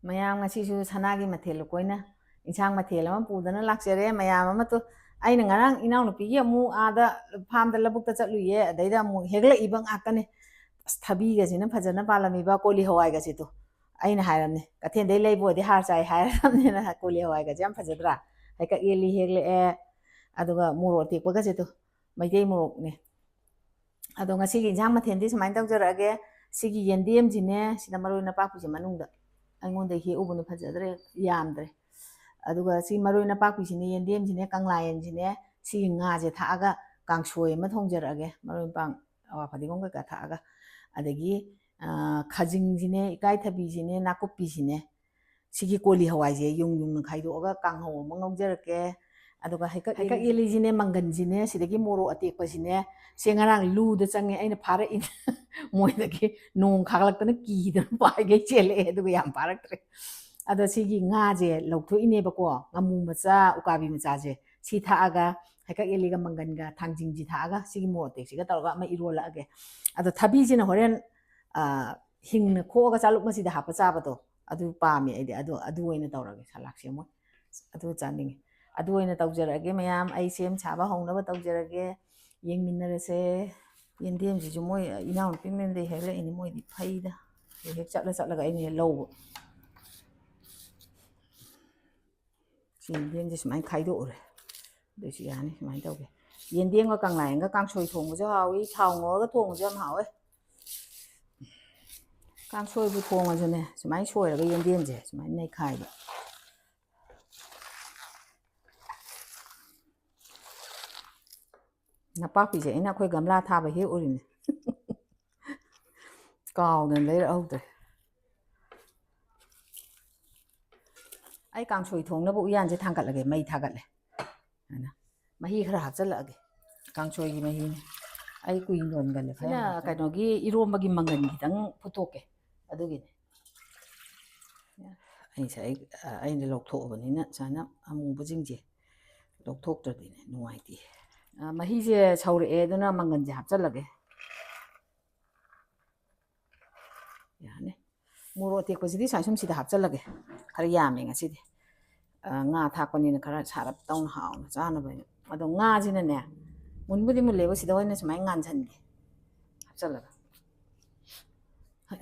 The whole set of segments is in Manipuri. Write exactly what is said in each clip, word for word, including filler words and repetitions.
ꯃꯌꯥꯝ, ꯉꯁꯤꯁꯨ ꯁꯅꯥꯒꯤ ꯃꯊꯦꯜ ꯂꯨꯀꯣꯏꯅ ꯏꯟꯁꯥꯡ ꯃꯊꯦꯜ ꯑꯃ ꯄꯨꯗꯅ ꯂꯥꯛꯆꯔꯦ꯫ ꯃꯌꯥꯝ ꯑꯃ ꯇꯨ-, ꯑꯩꯅ ꯉꯔꯥꯡ ꯏꯅꯥꯎꯅꯨꯄꯤꯒꯤ ꯑꯃꯨꯛ ꯑꯥꯗ ꯐꯥꯝꯗ ꯂꯧꯕꯨꯛꯇ ꯆꯠꯂꯨꯏꯌꯦ, ꯑꯗꯩꯗ ꯑꯃꯨꯛ ꯍꯦꯛꯂꯛꯏꯕ ꯉꯥꯛꯇꯅꯦ꯫ ꯑꯁ, ꯊꯕꯤꯒꯁꯤꯅ ꯐꯖꯅ ꯄꯥꯜꯂꯝꯃꯤꯕ, ꯀꯣꯂꯤ ꯍꯋꯥꯏꯒꯁꯤꯗꯣ꯫ ꯑꯩꯅ ꯍꯥꯏꯔꯝꯅꯦ, "ꯀꯩꯊꯦꯜꯗꯩ ꯂꯩꯕ ꯑꯣꯏꯗꯤ ꯍꯥꯔ ꯆꯥꯏ" ꯍꯥꯏꯔꯝꯅꯤꯅ꯫ ꯀꯣꯂꯤ ꯍꯋꯥꯏꯒꯁꯦ ꯌꯥꯝ ꯐꯖꯗ꯭ꯔꯥ? ꯍꯩꯀꯛ ꯌꯦꯜꯂꯤ ꯍꯦꯛꯂꯛꯑꯦ, ꯑꯗꯨꯒ ꯃꯣꯔꯣꯛ ꯑꯇꯦꯛꯄꯒꯁꯦ ꯇꯨ, ꯃꯩꯇꯩ ꯃꯣꯔꯣꯛꯅꯦ꯫ ꯑꯗꯣ ꯉꯁꯤꯒꯤ ꯏꯟꯁꯥꯡ ꯃꯊꯦꯜꯗꯤ ꯁꯨꯃꯥꯏꯅ ꯇꯧꯖꯔꯛꯑꯒꯦ꯫ ꯁꯤꯒꯤ ꯌꯦꯟꯗꯦꯝꯁꯤꯅꯦ, ꯁꯤꯗ ꯃꯔꯣꯏ ꯅꯄꯥꯛꯄꯤꯁꯦ ꯃꯅꯨꯡꯗ ꯑꯩꯉꯣꯟꯗ ꯍꯦꯛꯎꯕꯅ ꯐꯖꯗ꯭ꯔꯦ, ꯌꯥꯝꯗ꯭ꯔꯦ꯫ ꯑꯗꯨꯒ ꯁꯤ ꯃꯔꯣꯏ ꯅꯄꯥꯛꯄꯤꯁꯤꯅꯦ, ꯌꯦꯟꯗꯦꯝꯁꯤꯅꯦ, ꯀꯪꯂꯥ ꯌꯦꯟꯁꯤꯅꯦ, ꯁꯤꯒꯤ ꯉꯥꯁꯦ ꯊꯥꯛꯑꯒ ꯀꯥꯡꯁꯣꯏ ꯑꯃ ꯊꯣꯡꯖꯔꯛꯑꯒꯦ꯫ ꯃꯔꯣꯏ ꯃꯄꯥꯡ, ꯑꯋꯥ ꯐꯗꯤꯒꯣꯝ ꯀꯩꯀꯥ ꯊꯥꯛꯑꯒ, ꯑꯗꯒꯤ, ꯑ, ꯈꯥꯖꯤꯡꯁꯤꯅꯦ, ꯏꯀꯥꯏꯊꯕꯤꯁꯤꯅꯦ, ꯅꯥꯀꯨꯞꯄꯤꯁꯤꯅꯦ, ꯁꯤꯒꯤ ꯀꯣꯂꯤ ꯍꯋꯥꯏꯁꯦ ꯌꯨꯡ ꯌꯨꯡꯅ ꯈꯥꯏꯗꯣꯛꯑꯒ ꯀꯥꯡꯍꯧ ꯑꯃ ꯉꯧꯖꯔꯛꯀꯦ꯫ ꯑꯗꯨꯒ ꯍꯩꯀꯛ, ꯍꯩꯀꯛ ꯌꯦꯜꯂꯤꯁꯤꯅꯦ, ꯃꯪꯒꯟꯁꯤꯅꯦ, ꯁꯤꯗꯒꯤ ꯃꯣꯔꯣꯛ ꯑꯇꯦꯛꯄꯁꯤꯅꯦ, ꯁꯦ ꯉꯔꯥꯡ ꯂꯨꯗ ꯆꯪꯉꯦ, ꯑꯩꯅ ꯐꯥꯔꯛꯏꯅꯦ꯫ ꯃꯣꯏꯗꯒꯤ ꯅꯣꯡ ꯈꯥꯒꯠꯂꯛꯇꯅ ꯀꯤꯗꯅ ꯄꯥꯏꯒꯩ ꯆꯦꯜꯂꯛꯑꯦ, ꯑꯗꯨꯒ ꯌꯥꯝ ꯐꯥꯔꯛꯇ꯭ꯔꯦ꯫ ꯑꯗꯣ ꯁꯤꯒꯤ ꯉꯥꯁꯦ ꯂꯧꯊꯣꯛꯏꯅꯦꯕꯀꯣ, ꯉꯥꯃꯨ ꯃꯆꯥ, ꯎꯀꯥꯕꯤ ꯃꯆꯥꯁꯦ, ꯁꯤ ꯊꯥꯛꯑꯒ, ꯍꯩꯀꯛ ꯌꯦꯜꯂꯤꯒ ꯃꯪꯒꯟꯒ ꯊꯥꯡꯖꯤꯡꯁꯤ ꯊꯥꯛꯑꯒ, ꯁꯤꯒꯤ ꯃꯣꯔꯣꯛ ꯑꯇꯦꯛꯁꯤꯒ ꯇꯧꯔꯒ ꯑꯃ ꯏꯔꯣꯜꯂꯛꯑꯒꯦ꯫ ꯑꯗꯣ ꯊꯕꯤꯁꯤꯅ ꯍꯣꯔꯦꯟ, ꯑ, ꯍꯤꯡꯅ ꯈꯣꯛꯑꯒ ꯆꯥꯂꯨꯛ ꯃꯆꯤꯗ ꯍꯥꯞꯄ ꯆꯥꯕꯗꯣ, ꯑꯗꯨ ꯄꯥꯝꯃꯦ ꯑꯩꯗꯤ꯫ ꯑꯗꯨ, ꯑꯗꯨ ꯑꯣꯏꯅ ꯇꯧꯔꯒꯦ, ꯁꯂꯥꯛꯁꯦ ꯃꯣꯏ꯫ ꯑꯗꯨ ꯆꯥꯅꯤꯡꯉꯤ꯫ ꯑꯗꯨ ꯑꯣꯏꯅ ꯇꯧꯖꯔꯛꯑꯒꯦ ꯃꯌꯥꯝ, ꯑꯩ ꯁꯦꯝ ꯁꯥꯕ ꯍꯧꯅꯕ ꯇꯧꯖꯔꯒꯦ꯫ ꯌꯦꯡꯃꯤꯟꯅꯔꯁꯦ꯫ ꯌꯦꯟꯗꯦꯝꯁꯤꯁꯨ ꯃꯣꯏ ꯏꯅꯥꯎꯅꯨꯄꯤ ꯃꯌꯨꯝꯗꯩ ꯍꯦꯛꯂꯛꯏꯅꯦ, ꯃꯣꯏꯗꯤ ꯐꯩꯗ꯫ ꯍꯦꯛ ꯍꯦꯛ ꯆꯠꯂ ꯆꯠꯂꯒ ꯑꯩꯅ ꯍꯦꯛ ꯂꯧꯕ꯫ ꯁꯤ ꯌꯦꯟꯗꯦꯝꯁꯦ ꯁꯨꯃꯥꯏꯅ ꯈꯥꯏꯗꯣꯛꯎꯔꯦ꯫ ꯑꯗꯨꯏꯁꯨ ꯌꯥꯅꯤ, ꯁꯨꯃꯥꯏꯅ ꯇꯧꯒꯦ꯫ ꯌꯦꯟꯗꯦꯝꯒ ꯀꯪꯂꯥꯌꯦꯟꯒ ꯀꯥꯡꯁꯣꯏ ꯊꯣꯡꯕꯁꯨ ꯍꯥꯎꯏ, ꯊꯥꯎ ꯉꯧꯔꯒ ꯊꯣꯡꯕꯁꯨ ꯌꯥꯝ ꯍꯥꯎꯋꯦ꯫ ꯀꯥꯡꯁꯣꯏꯕꯨ ꯊꯣꯡꯉꯁꯨꯅꯦ, ꯁꯨꯃꯥꯏꯅ ꯁꯣꯏꯔꯒ ꯌꯦꯟꯗꯦꯝꯁꯦ ꯁꯨꯃꯥꯏꯅ ꯅꯩꯈꯥꯏꯕ꯫ ꯅꯄꯥꯛꯄꯤꯁꯦ ꯑꯩꯅ ꯑꯩꯈꯣꯏ ꯒꯝꯂꯥ ꯊꯥꯕ ꯍꯦꯛꯎꯔꯤꯅꯦ꯫ ꯀꯥꯎꯗꯅ ꯂꯩꯔꯛꯍꯧꯗ꯭ꯔꯦ꯫ ꯑꯩ ꯀꯥꯡꯁꯣꯏ ꯊꯣꯡꯅꯕ ꯎꯌꯥꯟꯁꯦ ꯊꯥꯡꯒꯠꯂꯒꯦ, ꯃꯩ ꯊꯥꯒꯠꯂꯦ꯫ ꯑꯗꯨꯅ ꯃꯍꯤ ꯈꯔ ꯍꯥꯞꯆꯤꯜꯂꯛꯑꯒꯦ꯫ ꯀꯥꯡꯁꯣꯏꯒꯤ ꯃꯍꯤꯅꯦ꯫ ꯑꯩ ꯀꯨꯏꯅ ꯂꯣꯟꯒꯜꯂꯦ, ꯈꯔ ꯁꯤꯅ ꯌꯥꯝ ꯍꯥꯞꯆꯤꯜꯂꯦ꯫ ꯀꯩꯅꯣꯒꯤ ꯏꯔꯣꯝꯕꯒꯤ ꯃꯪꯒꯟ ꯈꯤꯇꯪ ꯐꯨꯠꯇꯣꯛꯀꯦ꯫ ꯑꯗꯨꯒꯤꯅꯦ꯫ ꯑꯩ ꯉꯁꯥꯏ, ꯑ, ꯑꯩꯅ ꯂꯧꯊꯣꯛꯑꯕꯅꯤꯅ ꯁꯨꯃꯥꯏꯅ ꯑꯃꯨꯕꯁꯤꯡꯁꯦ ꯂꯧꯊꯣꯛꯇ꯭ꯔꯗꯤꯅꯦ ꯅꯨꯡꯉꯥꯏꯇꯦ꯫ ꯑ, ꯃꯍꯤꯁꯦ ꯁꯧꯔꯛꯑꯦ, ꯑꯗꯨꯅ ꯃꯪꯒꯟꯁꯦ ꯍꯥꯞꯆꯤꯜꯂꯒꯦ꯫ ꯌꯥꯅꯤ꯫ ꯃꯣꯔꯣꯛ ꯑꯇꯦꯛꯄꯁꯤꯗꯤ ꯁꯨꯃꯥꯏ ꯁꯨꯝ ꯁꯤꯗ ꯍꯥꯞꯆꯜꯂꯒꯦ꯫ ꯈꯔ ꯌꯥꯝꯃꯦ ꯉꯁꯤꯗꯤ꯫ ꯑ, ꯉꯥ ꯊꯥꯛꯄꯅꯤꯅ ꯈꯔ ꯁꯥꯔꯞ ꯇꯧꯅ ꯍꯥꯎꯅ ꯆꯥꯅꯕ ꯍꯥꯏꯅ꯫ ꯑꯗꯣ ꯉꯥꯁꯤꯅꯅꯦ, ꯃꯨꯟꯕꯨꯗꯤ ꯃꯨꯜꯂꯦꯕ, ꯁꯤꯗ ꯑꯣꯏꯅ ꯁꯨꯃꯥꯏꯅ ꯉꯥꯟꯁꯟꯒꯦ ꯍꯥꯞꯆꯜꯂꯒ꯫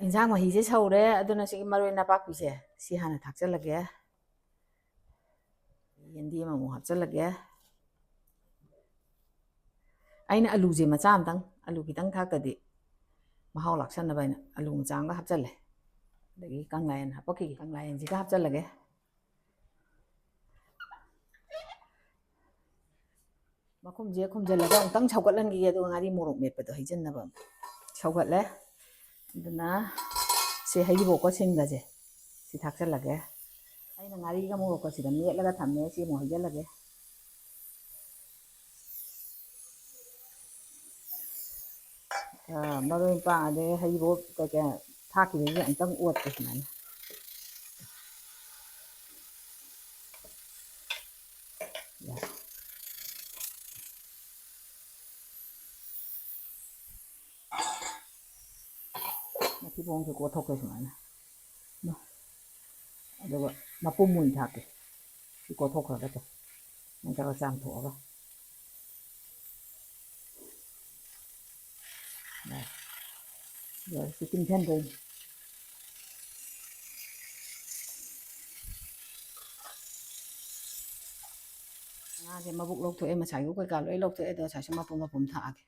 ꯏꯟꯁꯥꯡ ꯃꯍꯤꯁꯦ ꯁꯧꯔꯦ, ꯑꯗꯨꯅ ꯁꯤꯒꯤ ꯃꯔꯣꯏ ꯅꯄꯥꯛꯄꯤꯁꯦ ꯁꯤ ꯍꯥꯟꯅ ꯊꯥꯛꯆꯜꯂꯒꯦ꯫ ꯌꯦꯟꯗꯦꯝ ꯑꯃꯨꯛ ꯍꯥꯞꯆꯜꯂꯒꯦ꯫ ꯑꯩꯅ ꯑꯂꯨꯁꯦ ꯃꯆꯥ ꯑꯃꯇꯪ, ꯑꯂꯨ ꯈꯤꯇꯪ ꯊꯥꯛꯇꯗꯤ ꯃꯍꯥꯎ ꯂꯥꯛꯁꯟꯅꯕ ꯍꯥꯏꯅ ꯑꯂꯨ ꯃꯆꯥ ꯑꯃꯒ ꯍꯥꯞꯆꯜꯂꯦ꯫ ꯑꯗꯒꯤ ꯀꯪꯂꯥꯌꯦꯟ ꯍꯥꯞꯄꯛꯈꯤꯒꯦ, ꯀꯪꯂꯥꯌꯦꯟꯁꯤꯒ ꯍꯥꯞꯆꯜꯂꯒꯦ꯫ ꯃꯈꯨꯝꯁꯦ ꯈꯨꯝꯖꯤꯜꯂꯒ ꯑꯃꯨꯛꯇꯪ ꯁꯧꯒꯠꯍꯟꯈꯤꯒꯦ, ꯑꯗꯨꯒ ꯉꯥꯔꯤ ꯃꯣꯔꯣꯛ ꯃꯦꯠꯄꯗꯣ ꯍꯩꯖꯤꯟꯅꯕ ꯑꯃꯨꯛ꯫ ꯁꯧꯒꯠꯂꯦ꯫ ꯑꯗꯨꯅ ꯁꯤ ꯍꯩꯔꯤꯕꯣꯞꯀ ꯁꯤꯡꯒꯁꯦ ꯁꯤ ꯊꯥꯛꯆꯜꯂꯒꯦ꯫ ꯑꯩꯅ ꯉꯥꯔꯤꯒ ꯃꯣꯔꯣꯛꯀ ꯁꯤꯗ ꯃꯦꯠꯂꯒ ꯊꯝꯃꯦ, ꯁꯤ ꯑꯃꯨꯛ ꯍꯩꯖꯜꯂꯒꯦ꯫ ꯑ, ꯃꯔꯣꯏ ꯃꯄꯥꯡ ꯑꯗꯩ ꯍꯩꯔꯤꯕꯣꯞ ꯀꯩꯀꯩ ꯊꯥꯛꯈꯤꯕꯁꯦ ꯑꯃꯨꯛꯇꯪ ꯑꯣꯠꯀꯦ ꯁꯨꯃꯥꯏꯅ꯫ ꯃꯊꯤꯕꯣꯡꯁꯦ ꯀꯣꯠꯊꯣꯛꯀꯦ ꯁꯨꯃꯥꯏꯅ꯫ ꯑꯗꯨꯒ ꯃꯄꯨꯝ ꯑꯣꯏꯅ ꯊꯥꯛꯀꯦ꯫ ꯁꯤ ꯀꯣꯠꯊꯣꯛꯈ꯭ꯔꯒ ꯅꯠꯇ꯭ꯔꯒ ꯆꯥꯝꯊꯣꯛꯑꯒ꯫ ꯌꯥꯔꯦ, ꯁꯤ ꯇꯤꯡꯁꯟꯗꯣꯏꯅꯤ꯫ ꯉꯥꯁꯦ ꯃꯕꯨꯛ ꯂꯧꯊꯣꯛꯑꯦ, ꯃꯁꯥꯏꯒꯤ ꯀꯩꯀꯥ ꯂꯣꯏ ꯂꯧꯊꯣꯛꯑꯦ, ꯑꯗꯣ ꯉꯁꯥꯏꯁꯨ ꯃꯄꯨꯝ ꯃꯄꯨꯝ ꯊꯥꯛꯑꯒꯦ꯫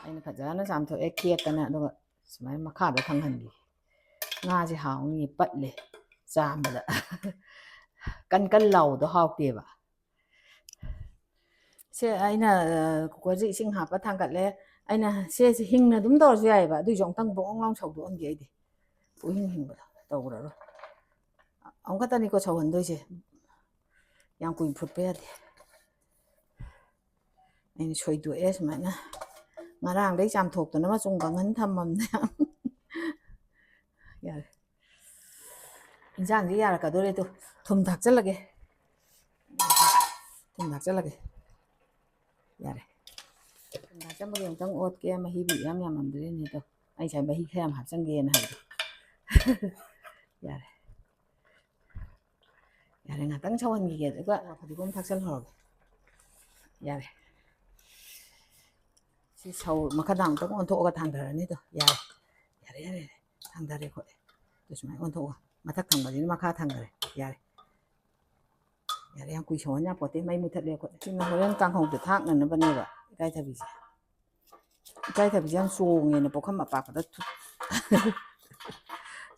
ꯑꯩꯅ ꯐꯖꯅ ꯆꯥꯝꯊꯣꯛꯑꯦ ꯈꯦꯠꯇꯅ, ꯑꯗꯨꯒ ꯁꯨꯃꯥꯏꯅ ꯃꯈꯥꯗ ꯊꯝꯍꯟꯈꯤ꯫ ꯉꯥꯁꯦ ꯍꯥꯎꯅꯤ, ꯄꯠꯂꯦ ꯆꯥꯝꯕꯗ꯫ ꯀꯟ ꯀꯟ ꯂꯥꯎꯕꯗꯣ ꯍꯥꯎꯇꯦꯕ꯫ ꯁꯦ ꯑꯩꯅ, ꯑ, ꯀꯨꯀꯔꯁꯦ ꯏꯁꯤꯡ ꯍꯥꯞꯄ ꯊꯥꯡꯒꯠꯂꯦ꯫ ꯑꯩꯅ ꯁꯦ, ꯁꯦ ꯍꯤꯡꯅ ꯑꯗꯨꯝ ꯇꯧꯔꯁꯨ ꯌꯥꯏꯑꯕ, ꯑꯗꯨꯏꯁꯨ ꯑꯃꯨꯛꯇꯪ ꯕꯣꯡ ꯂꯥꯎ ꯁꯧꯗꯣꯛꯍꯟꯒꯦ ꯑꯩꯗꯤ꯫ ꯄꯨꯡꯍꯤꯡ ꯍꯤꯡꯕꯗꯣ ꯇꯧꯔꯔꯣꯏ꯫ ꯑꯃꯨꯛꯈꯛꯇꯅꯤꯀꯣ ꯁꯧꯍꯟꯗꯣꯏꯁꯦ, ꯌꯥꯝ ꯀꯨꯏꯅ ꯐꯨꯠꯄ ꯌꯥꯗꯦ꯫ ꯑꯩꯅ ꯁꯣꯏꯗꯣꯛꯑꯦ ꯁꯨꯃꯥꯏꯅ, ꯉꯔꯥꯡꯗꯩ ꯆꯥꯝꯊꯣꯛꯇꯅ ꯃꯆꯨꯝ ꯀꯪꯍꯟ ꯊꯝꯃꯝꯅꯦ꯫ ꯌꯥꯔꯦ, ꯏꯟꯁꯥꯡꯁꯦ ꯌꯥꯔꯛꯀꯗꯣꯔꯦ꯫ ꯇꯨ, ꯊꯨꯝ ꯊꯥꯛꯆꯜꯂꯒꯦ, ꯊꯨꯝ ꯊꯥꯛꯆꯜꯂꯒꯦ꯫ ꯌꯥꯔꯦ꯫ ꯊꯨꯝ ꯍꯥꯞꯆꯟꯕꯒꯤ ꯑꯃꯨꯛꯇꯪ ꯑꯣꯠꯀꯦ, ꯃꯍꯤꯕꯨ ꯏꯌꯥꯝ ꯌꯥꯝꯃꯝꯗ꯭ꯔꯦꯅꯦ ꯑꯗꯣ꯫ ꯑꯩ ꯉꯁꯥꯏ ꯃꯍꯤ ꯈꯔ ꯌꯥꯝ ꯍꯥꯞꯆꯟꯒꯦꯅ ꯍꯥꯏꯕꯗꯣ꯫ ꯌꯥꯔꯦ꯫ ꯌꯥꯔꯦ, ꯉꯥꯛꯇꯪ ꯁꯧꯍꯟꯈꯤꯒꯦ, ꯑꯗꯨꯒ ꯐꯗꯤꯒꯣꯝ ꯊꯥꯛꯆꯜꯍꯧꯔꯒꯦ꯫ ꯌꯥꯔꯦ꯫ ꯁꯤ ꯁꯧ-, ꯃꯈꯥꯗ ꯑꯃꯨꯛꯇꯪ ꯑꯣꯟꯊꯣꯛꯑꯒ ꯊꯥꯡꯊꯔꯅꯤꯗꯣ꯫ ꯌꯥꯔꯦ꯫ ꯌꯥꯔꯦ, ꯌꯥꯔꯦ, ꯌꯥꯔꯦ꯫ ꯊꯥꯡꯊꯔꯦ ꯈꯣꯠꯂꯦ꯫ ꯑꯗꯨ ꯁꯨꯃꯥꯏꯅ ꯑꯣꯟꯊꯣꯛꯑꯒ ꯃꯊꯛ ꯊꯪꯕꯁꯤꯅ ꯃꯈꯥ ꯊꯥꯡꯊꯔꯦ꯫ ꯌꯥꯔꯦ꯫ ꯌꯥꯔꯦ, ꯌꯥꯝ ꯀꯨꯏ ꯁꯧꯍꯟ ꯌꯥꯄꯣꯠꯇꯦ, ꯃꯩ ꯃꯨꯊꯠꯂꯦ ꯑꯩꯈꯣꯏ꯫ ꯁꯤꯅ ꯍꯣꯔꯦꯟ ꯀꯥꯡꯍꯧꯗ ꯊꯥꯛꯅꯅꯕꯅꯦꯕ ꯏꯀꯥꯏꯊꯕꯤꯁꯦ꯫ ꯏꯀꯥꯏꯊꯕꯤꯁꯦ ꯌꯥꯝ ꯆꯣꯡꯉꯦꯅ ꯄꯨꯈꯝ ꯑꯄꯥꯛꯄꯗ ꯊꯨ-,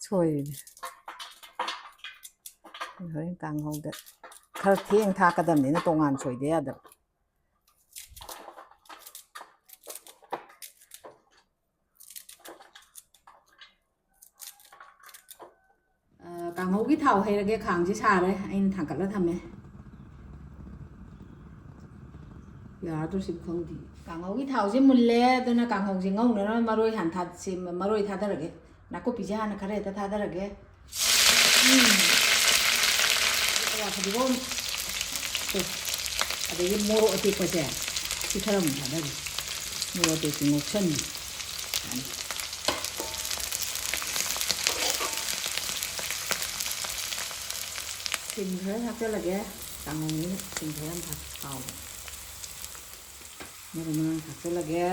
ꯁꯣꯏꯔꯤꯅꯦ꯫ ꯍꯣꯔꯦꯟ ꯀꯥꯡꯍꯧꯗ ꯈꯔ ꯊꯦꯡ ꯊꯥꯛꯀꯗꯕꯅꯤꯅ ꯇꯣꯉꯥꯟ ꯁꯣꯏꯗ ꯌꯥꯗꯕ꯫ ꯑ, ꯀꯥꯡꯍꯧꯒꯤ ꯊꯥꯎ ꯍꯩꯔꯒꯦ, ꯈꯥꯡꯁꯦ ꯁꯥꯔꯦ, ꯑꯩꯅ ꯊꯥꯡꯒꯠꯂ ꯊꯝꯃꯦ꯫ ꯌꯥꯔꯗ꯭ꯔꯣ ꯁꯤꯕꯨ ꯈꯪꯗꯦ꯫ ꯀꯥꯡꯍꯧꯒꯤ ꯊꯥꯎꯁꯦ ꯃꯨꯜꯂꯦ, ꯑꯗꯨꯅ ꯀꯥꯡꯍꯧꯁꯦ ꯉꯧꯅꯅꯕ ꯃꯔꯣꯏ ꯍꯥꯟꯅ ꯊꯥ-, ꯁꯦꯝ-, ꯃꯔꯣꯏ ꯊꯥꯗꯔꯒꯦ꯫ ꯅꯥꯀꯨꯞꯄꯤꯁꯦ ꯍꯥꯟꯅ ꯈꯔ ꯍꯦꯛꯇ ꯊꯥꯗꯔꯒꯦ꯫ ꯎꯝ꯫ ꯑꯗꯨꯒ ꯐꯗꯤꯒꯣꯝ, ꯇꯨ, ꯑꯗꯒꯤ ꯃꯣꯔꯣꯛ ꯑꯇꯦꯛꯄꯁꯦ ꯁꯤ ꯈꯔ ꯑꯃꯨꯛ ꯊꯥꯗꯔꯦ꯫ ꯃꯣꯔꯣꯛ ꯑꯇꯦꯛꯄ ꯉꯧꯁꯟꯕꯤ꯫ ꯁꯤꯡ ꯈꯔ ꯊꯥꯛꯆꯜꯂꯒꯦ꯫ ꯀꯥꯡꯉꯧꯅꯤꯅ ꯁꯤꯡ ꯈꯔ ꯌꯥꯝ ꯊꯥꯛ-, ꯍꯥꯎꯕ꯫ ꯃꯔꯨ ꯃꯔꯥꯡ ꯊꯥꯛꯆꯜꯂꯒꯦ꯫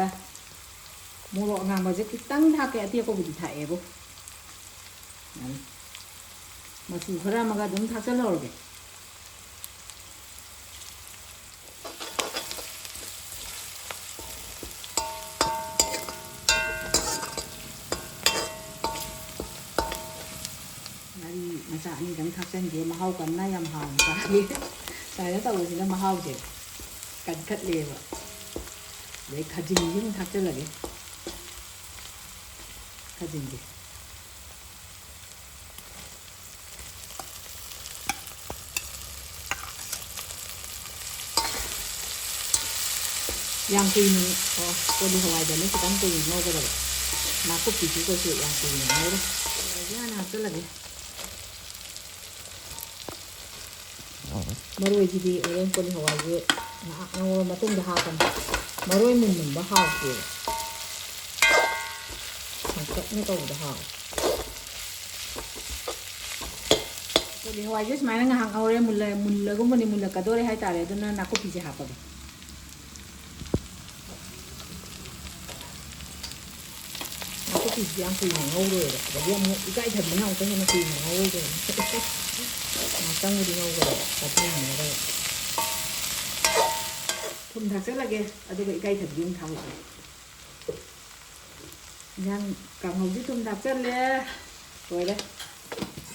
ꯃꯣꯔꯣꯛ ꯑꯉꯥꯡꯕꯁꯦ ꯈꯤꯇꯪ ꯊꯥꯛꯀꯦ, ꯑꯇꯦꯛꯄꯕꯨꯗꯤ ꯊꯥꯛꯑꯦꯕꯨ꯫ ꯌꯥꯅꯤ꯫ ꯃꯆꯨ ꯈꯔ ꯑꯃꯒ ꯑꯗꯨꯝ ꯊꯥꯛꯆꯜꯍꯧꯔꯒꯦ꯫ ꯉꯥꯔꯤ ꯃꯆꯥ ꯑꯅꯤꯗꯪ ꯊꯥꯛꯆꯟꯒꯦ, ꯃꯍꯥꯎ ꯀꯟꯅ ꯌꯥꯝ ꯍꯥꯎꯅ ꯆꯥꯒꯦ꯫ ꯁꯨꯃꯥꯏꯅ ꯇꯧꯕꯁꯤꯅ ꯃꯍꯥꯎꯁꯦ ꯀꯟꯈꯠꯂꯦꯕ꯫ ꯑꯗꯩ ꯈꯥꯖꯤꯡꯁꯤ ꯑꯃꯨꯛ ꯊꯥꯛꯆꯜꯂꯒꯦ꯫ ꯈꯥꯖꯤꯡꯁꯦ꯫ ꯌꯥꯝ ꯀꯨꯏꯅ, ꯑꯣ, ꯀꯣꯂꯤ ꯍꯋꯥꯏꯗꯅ ꯈꯤꯇꯪ ꯀꯨꯏꯅ ꯉꯧꯒꯗꯕ꯫ ꯅꯥꯀꯨꯞꯄꯤꯁꯤꯒꯁꯨ ꯌꯥꯝ ꯀꯨꯏꯅ ꯉꯧꯔꯦ꯫ ꯍꯋꯥꯏꯁꯦ ꯍꯥꯟꯅ ꯍꯥꯞꯆꯜꯂꯒꯦ꯫ ꯃꯔꯣꯏꯁꯤꯗꯤ ꯍꯣꯔꯦꯟ ꯀꯣꯂꯤ ꯍꯋꯥꯏꯁꯦ ꯉꯥꯏꯍꯥꯛ ꯉꯧꯔ ꯃꯇꯨꯡꯗ ꯍꯥꯞꯄꯅꯤ꯫ ꯃꯔꯣꯏ ꯃꯨꯟ ꯃꯨꯟꯕ ꯍꯥꯎꯇꯦꯕ꯫ ꯁꯪꯇꯛꯅ ꯇꯧꯕꯗ ꯍꯥꯎꯋꯦ꯫ ꯑꯩꯈꯣꯏꯗꯤ ꯍꯋꯥꯏꯁꯦ ꯁꯨꯃꯥꯏꯅ ꯉꯥꯏꯍꯥꯛ ꯉꯧꯔꯦ, ꯃꯨꯜꯂ-, ꯃꯨꯜꯂꯒꯨꯝꯕꯅꯤ, ꯃꯨꯜꯂꯛꯀꯗꯣꯔꯦ ꯍꯥꯏꯇꯥꯔꯦ꯫ ꯑꯗꯨꯅ ꯅꯥꯀꯨꯞꯄꯤꯁꯦ ꯍꯥꯞꯄꯒꯦ꯫ ꯅꯥꯀꯨꯞꯄꯤꯁꯤꯗꯤ ꯌꯥꯝ ꯀꯨꯏꯅ ꯉꯧꯔꯣꯏꯕ, ꯑꯗꯒꯤ ꯑꯃꯨꯛ ꯏꯀꯥꯏꯊꯕꯤꯅ ꯑꯃꯨꯛꯀ ꯍꯦꯟꯅ ꯀꯨꯏꯅ ꯉꯧꯔꯣꯏꯗꯣꯏꯅꯤ꯫ ꯉꯥꯛꯇꯪꯕꯨꯗꯤ ꯉꯧꯒꯗꯕ, ꯆꯥꯛꯈꯨꯝ ꯉꯧꯒꯗꯕ꯫ ꯊꯨꯝ ꯊꯥꯛꯆꯜꯂꯒꯦ, ꯑꯗꯨꯒ ꯏꯀꯥꯏꯊꯕꯤ ꯑꯃꯨꯛ ꯊꯥꯛꯑꯒꯦ꯫ ꯏꯟꯖꯥꯡ ꯀꯥꯡꯍꯧꯁꯨ ꯊꯨꯝ ꯊꯥꯛꯆꯜꯂꯦ, ꯂꯣꯏꯔꯦ꯫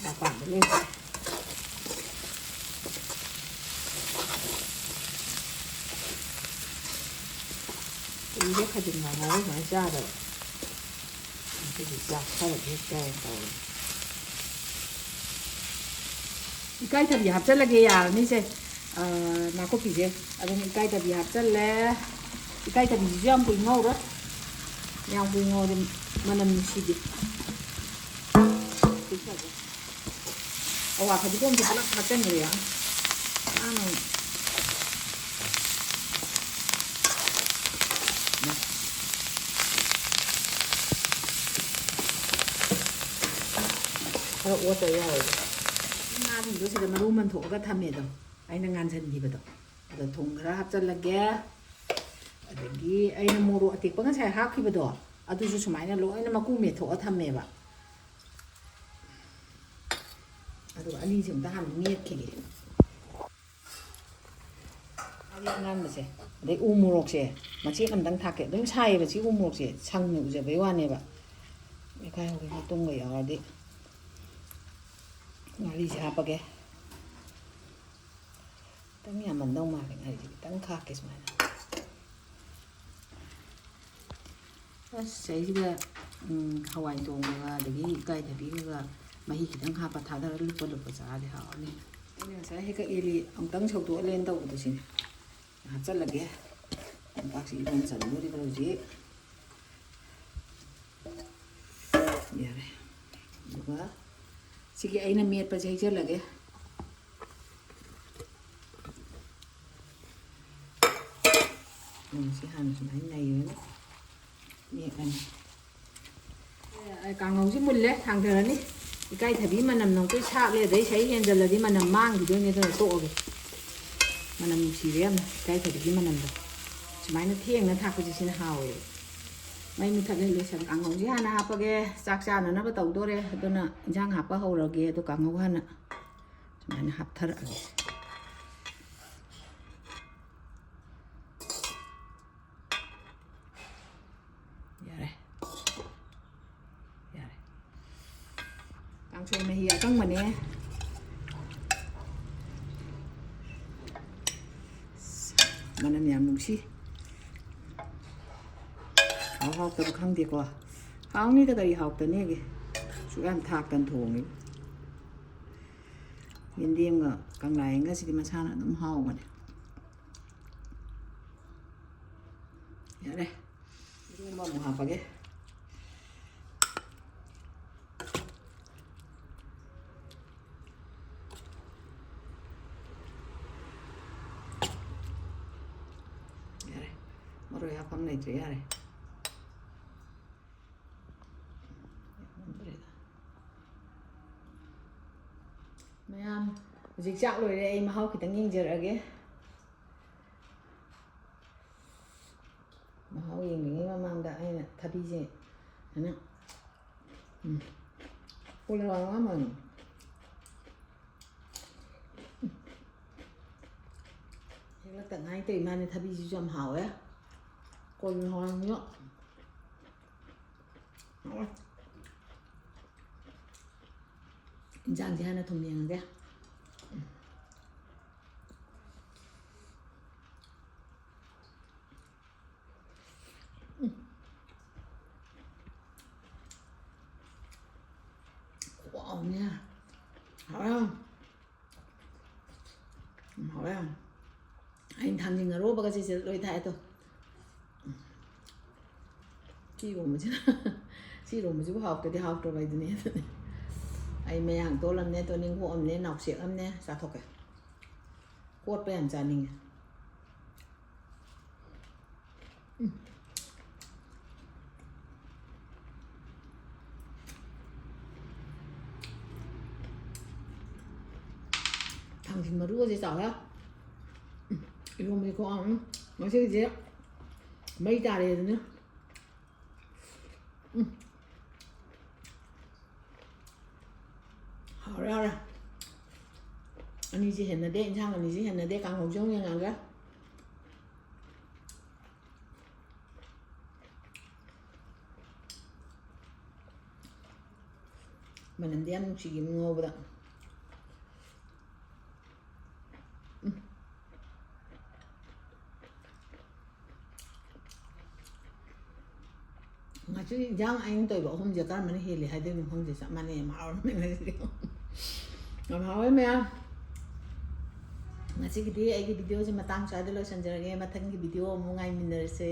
ꯃꯄꯥꯟꯗ ꯂꯣꯏ ꯊꯥꯛꯑꯦ꯫ ꯀꯨꯏꯔꯦ ꯈꯖꯤꯡ ꯀꯥꯡꯍꯧꯒ ꯁꯨꯃꯥꯏꯅ ꯆꯥꯗꯕ꯫ ꯉꯁꯤꯗꯤ ꯆꯥꯛ ꯈꯔ ꯍꯦꯛ ꯆꯥꯒꯦ ꯇꯧꯔꯦ꯫ ꯏꯀꯥꯏꯊꯕꯤ ꯍꯥꯞꯆꯜꯂꯒꯦ, ꯌꯥꯔꯅꯤꯁꯦ꯫ ꯑꯥ, ꯅꯥꯀꯨꯞꯄꯤꯁꯦ ꯑꯗꯨꯝ ꯏꯀꯥꯏꯊꯕꯤ ꯍꯥꯞꯆꯜꯂꯦ꯫ ꯏꯀꯥꯏꯊꯕꯤꯁꯤꯁꯨ ꯌꯥꯝ ꯀꯨꯏ ꯉꯧꯔꯣꯏ, ꯌꯥꯝ ꯀꯨꯏ ꯉꯧꯔꯗꯤ ꯃꯅꯝ ꯅꯨꯡꯁꯤꯗꯦ꯫ ꯑꯋꯥ ꯐꯗꯤꯒꯣꯝꯁꯦ ꯄꯨꯂꯞ ꯍꯥꯞꯆꯟꯈ꯭ꯔꯦ꯫ ꯑꯥ, ꯈꯔ ꯑꯣꯠꯇ ꯌꯥꯔꯣꯏ꯫ ꯉꯥꯁꯤꯡꯗꯣ ꯁꯤꯗ ꯃꯔꯨ ꯃꯟꯊꯣꯛꯑꯒ ꯊꯝꯃꯦꯗꯣ, ꯑꯩꯅ ꯉꯥꯟꯁꯤꯟꯈꯤꯕꯗꯣ꯫ ꯑꯗꯣ ꯊꯨꯝ ꯈꯔ ꯍꯥꯞꯆꯜꯂꯒꯦ꯫ ꯑꯗꯒꯤ ꯑꯩꯅ ꯃꯣꯔꯣꯛ ꯑꯇꯦꯛꯄ ꯉꯁꯥꯏ ꯍꯥꯞꯈꯤꯕꯗꯣ, ꯑꯗꯨꯁꯨ ꯁꯨꯃꯥꯏꯅ ꯂꯣꯏꯅ ꯃꯀꯨ ꯃꯦꯠꯊꯣꯛꯑ ꯊꯝꯃꯦꯕ꯫ ꯑꯗꯨꯒ ꯑꯅꯤꯁꯦ ꯑꯝꯇ ꯍꯥꯟꯅ ꯃꯦꯠꯈꯤꯒꯦ꯫ ꯉꯥꯔꯤ ꯑꯉꯥꯟꯕꯁꯦ, ꯑꯗꯩ ꯎ ꯃꯣꯔꯣꯛꯁꯦ ꯃꯆꯦꯠ ꯑꯝꯇꯪ ꯊꯥꯛꯀꯦ꯫ ꯑꯗꯨꯝ ꯁꯥꯏꯌꯦꯕ ꯁꯤ ꯎ ꯃꯣꯔꯣꯛꯁꯦ, ꯁꯪꯅ ꯎꯖꯕꯩ ꯋꯥꯅꯦꯕ꯫ ꯃꯦꯠꯈꯥꯏ ꯍꯧꯔꯦ, ꯃꯇꯨꯝꯒ ꯌꯥꯎꯔꯗꯤ ꯉꯥꯔꯤꯁꯦ ꯍꯥꯞꯄꯒꯦ꯫ ꯈꯤꯇꯪ ꯌꯥꯝꯃꯟꯗꯧ ꯃꯥꯜꯂꯦ, ꯉꯥꯔꯤꯁꯦ ꯈꯤꯇꯪ ꯈꯥꯛꯀꯦ ꯁꯨꯃꯥꯏꯅ꯫ ꯑꯁ, ꯁꯤꯗꯩꯁꯤꯗ, ꯎꯝ, ꯍꯋꯥꯏ ꯊꯣꯡꯕꯒ ꯑꯗꯒꯤ ꯏꯀꯥꯏꯊꯕꯤꯒꯒ ꯃꯍꯤ ꯈꯤꯇꯪ ꯍꯥꯞꯄ ꯊꯥꯗꯔ ꯂꯨꯞꯄ ꯂꯨꯞꯄ ꯆꯥꯔꯗꯤ ꯍꯥꯎꯔꯅꯤ꯫ ꯑꯩꯅ ꯉꯁꯥꯏ ꯍꯦꯛ ꯀꯛꯑꯦ, ꯑꯝꯇꯪ ꯁꯧꯗꯣꯛꯍꯜꯂꯦꯅ ꯇꯧꯕꯗꯣ ꯁꯤꯅꯤ꯫ ꯍꯥꯞꯆꯜꯂꯒꯦ꯫ ꯌꯣꯝꯄꯥꯛꯁꯤ ꯏꯔꯣꯟ ꯆꯟꯗꯣꯔꯤꯕ꯭ꯔꯥ ꯍꯧꯖꯤꯛ? ꯌꯥꯔꯦ꯫ ꯑꯗꯨꯒ ꯁꯤꯒꯤ ꯑꯩꯅ ꯃꯦꯠꯄꯁꯦ ꯍꯩꯖꯜꯂꯒꯦ꯫ ꯎꯝ, ꯁꯤ ꯍꯥꯟꯅ ꯁꯨꯃꯥꯏꯅ ꯅꯩꯔꯒ ꯃꯦꯠꯂꯅꯤ꯫ ꯑꯦ, ꯀꯥꯡꯉꯧꯁꯤ ꯃꯨꯜꯂꯦ, ꯊꯥꯡꯊꯔꯅꯤ꯫ ꯏꯀꯥꯏꯊꯕꯤ ꯃꯅꯝ ꯅꯝꯈꯣꯏ ꯁꯥꯠꯂꯦ, ꯑꯗꯩ ꯁꯩ ꯍꯦꯟꯖꯜꯂꯗꯤ ꯃꯅꯝ ꯃꯥꯡꯈꯤꯗꯣꯏꯅꯦ, ꯑꯗꯨꯅ ꯇꯣꯛꯑꯒꯦ꯫ ꯃꯅꯝ ꯅꯨꯡꯁꯤꯔꯦ ꯌꯥꯝꯅ ꯏꯀꯥꯏꯊꯕꯤꯒꯤ ꯃꯅꯝꯗꯣ꯫ ꯁꯨꯃꯥꯏꯅ ꯊꯦꯡꯅ ꯊꯥꯛꯄꯁꯦ ꯁꯤꯅ ꯍꯥꯎꯋꯦꯕ꯫ ꯃꯩ ꯃꯨꯊꯠꯂꯦ, ꯂꯣꯏꯁꯜꯂꯦ꯫ ꯀꯥꯡꯉꯧꯁꯤ ꯍꯥꯟꯅ ꯍꯥꯞꯄꯒꯦ, ꯆꯥꯛ ꯆꯥꯅꯅꯕ ꯇꯧꯗꯣꯔꯦ꯫ ꯑꯗꯨꯅ ꯏꯟꯖꯥꯡ ꯍꯥꯞꯄ ꯍꯧꯔꯒꯦ, ꯑꯗꯣ ꯀꯥꯡꯉꯧ ꯍꯥꯟꯅ ꯁꯨꯃꯥꯏꯅ ꯍꯥꯞꯊꯔꯛꯑꯒꯦ꯫ ꯌꯥꯔꯦ꯫ ꯌꯥꯔꯦ꯫ ꯀꯥꯡꯁꯣꯏ ꯃꯍꯤ ꯑꯀꯪꯕꯅꯦ꯫ ꯃꯅꯝ ꯌꯥꯝ ꯅꯨꯡꯁꯤ꯫ ꯍꯥꯎ ꯍꯥꯎꯇꯕ ꯈꯪꯗꯦꯀꯣ꯫ ꯍꯥꯎꯅꯤꯗ, ꯀꯔꯤ ꯍꯥꯎꯇꯅꯦꯒꯦ? ꯁꯨꯛ ꯌꯥꯝ ꯊꯥꯛꯇꯅ ꯊꯣꯡꯉꯤ꯫ ꯌꯦꯟꯗꯦꯝꯒ ꯀꯪꯂꯥꯌꯦꯟꯒꯁꯤꯗꯤ ꯃꯁꯥꯅ ꯑꯗꯨꯝ ꯍꯥꯎꯕꯅꯦ꯫ ꯌꯥꯔꯦ꯫ ꯏꯔꯣꯝꯕ ꯑꯃꯨꯛ ꯍꯥꯞꯄꯒꯦ꯫ ꯌꯥꯔꯦ꯫ ꯃꯔꯣꯏ ꯍꯥꯞꯐꯝ ꯂꯩꯇ꯭ꯔꯦ, ꯌꯥꯔꯦ꯫ ꯃꯌꯥꯝ, ꯍꯧꯖꯤꯛ ꯆꯥꯛ ꯂꯣꯏꯔꯦ, ꯑꯩ ꯃꯍꯥꯎ ꯈꯤꯇꯪ ꯌꯦꯡꯖꯔꯛꯑꯒꯦ꯫ ꯃꯍꯥꯎ ꯌꯦꯡꯗ꯭ꯔꯤꯉꯩ ꯃꯃꯥꯡꯗ ꯑꯩꯅ ꯊꯕꯤꯁꯦ ꯁꯨꯃꯥꯏꯅ, ꯎꯝ, ꯀꯣꯂꯦ ꯋꯥ ꯉꯥꯡꯕꯅꯤ꯫ ꯍꯦꯛꯂꯛꯇ ꯉꯥꯏ ꯇꯧꯔꯤ ꯃꯥꯅꯦ꯫ ꯊꯕꯤꯁꯤꯁꯨ ꯌꯥꯝ ꯍꯥꯎꯋꯦ꯫ ꯀꯣꯂꯤ ꯍꯋꯥꯏꯁꯤꯁꯨ ꯍꯥꯎꯋꯦ꯫ ꯏꯟꯖꯥꯡꯁꯦ ꯍꯥꯟꯅ ꯊꯨꯝ ꯌꯦꯡꯉꯒꯦ꯫ ꯎꯝ꯫ ꯈꯨꯍꯥꯎ ꯑꯃꯅꯦ꯫ ꯍꯥꯎꯋꯦ ꯌꯥꯝ꯫ ꯎꯝ, ꯍꯥꯎꯋꯦ ꯌꯥꯝ꯫ ꯑꯩꯅ ꯊꯥꯡꯖꯤꯡ ꯑꯔꯣꯕꯒꯁꯦ ꯁꯤꯗ ꯂꯣꯏ ꯊꯥꯛꯑꯦ ꯇꯣ꯫ ꯁꯤ ꯏꯔꯣꯝꯕꯁꯤꯅ, ꯁꯤ ꯏꯔꯣꯝꯕꯁꯤꯕꯨ ꯍꯥꯎꯇ꯭ꯔꯗꯤ ꯍꯥꯎꯇ꯭ꯔꯕ ꯍꯥꯏꯗꯨꯅꯤ꯫ ꯑꯩ ꯃꯌꯥꯡ ꯇꯣꯜ ꯑꯃꯅꯦ, ꯇꯣꯅꯤꯡꯈꯣꯛ ꯑꯃꯅꯦ, ꯅꯥꯎꯁꯦꯛ ꯑꯃꯅꯦ ꯆꯥꯊꯣꯛꯀꯦ꯫ ꯀꯣꯠꯄ ꯌꯥꯝ ꯆꯥꯅꯤꯡꯉꯦ꯫ ꯎꯝ꯫ ꯊꯥꯡꯖꯤꯡ ꯃꯔꯨꯒꯁꯦ ꯆꯥꯎꯔꯦ꯫ ꯎꯝ, ꯏꯔꯣꯝꯕꯗꯤ ꯈꯨꯍꯥꯎ ꯑꯃ꯫ ꯉꯁꯤꯒꯤꯁꯦ ꯃꯩ ꯇꯥꯔꯦ ꯑꯗꯨꯅ꯫ ꯎꯝ꯫ ꯍꯥꯎꯔꯦ, ꯍꯥꯎꯔꯦ꯫ ꯑꯅꯤꯁꯦ ꯍꯦꯟꯅꯗꯦ, ꯏꯟꯁꯥꯡ ꯑꯅꯤꯁꯦ ꯍꯦꯟꯅꯗꯦ, ꯀꯥꯡꯍꯧꯁꯦ ꯑꯃꯨꯛ ꯌꯦꯡꯉꯛꯑꯒꯦ꯫ ꯃꯅꯝꯗꯤ ꯌꯥꯝ ꯅꯨꯡꯁꯤꯈꯤꯕ ꯉꯧꯕꯗ꯫ ꯎꯝ꯫ ꯉꯁꯤ ꯏꯟꯖꯥꯡ ꯑꯩꯅ ꯇꯧꯔꯤꯕ ꯑꯍꯨꯝꯁꯦ ꯀꯔꯝꯕꯅ ꯍꯦꯜꯂꯤ ꯍꯥꯏꯗꯣꯏꯅꯣ ꯈꯪꯗꯦ, ꯆꯞ ꯃꯥꯟꯅꯩ, ꯌꯥꯝ ꯍꯥꯎꯔꯝꯃꯦ ꯉꯁꯤꯗꯤ꯫ ꯌꯥꯝ ꯍꯥꯎꯋꯦ ꯃꯌꯥꯝ꯫ ꯉꯁꯤꯒꯤꯗꯤ ꯑꯩꯒꯤ videoꯁꯦ ꯃꯇꯥꯡ ꯆꯥꯗ ꯂꯣꯏꯁꯤꯟꯖꯔꯒꯦ, ꯃꯊꯪꯒꯤ video ꯑꯃꯨꯛ ꯉꯥꯏꯃꯤꯟꯅꯔꯁꯦ꯫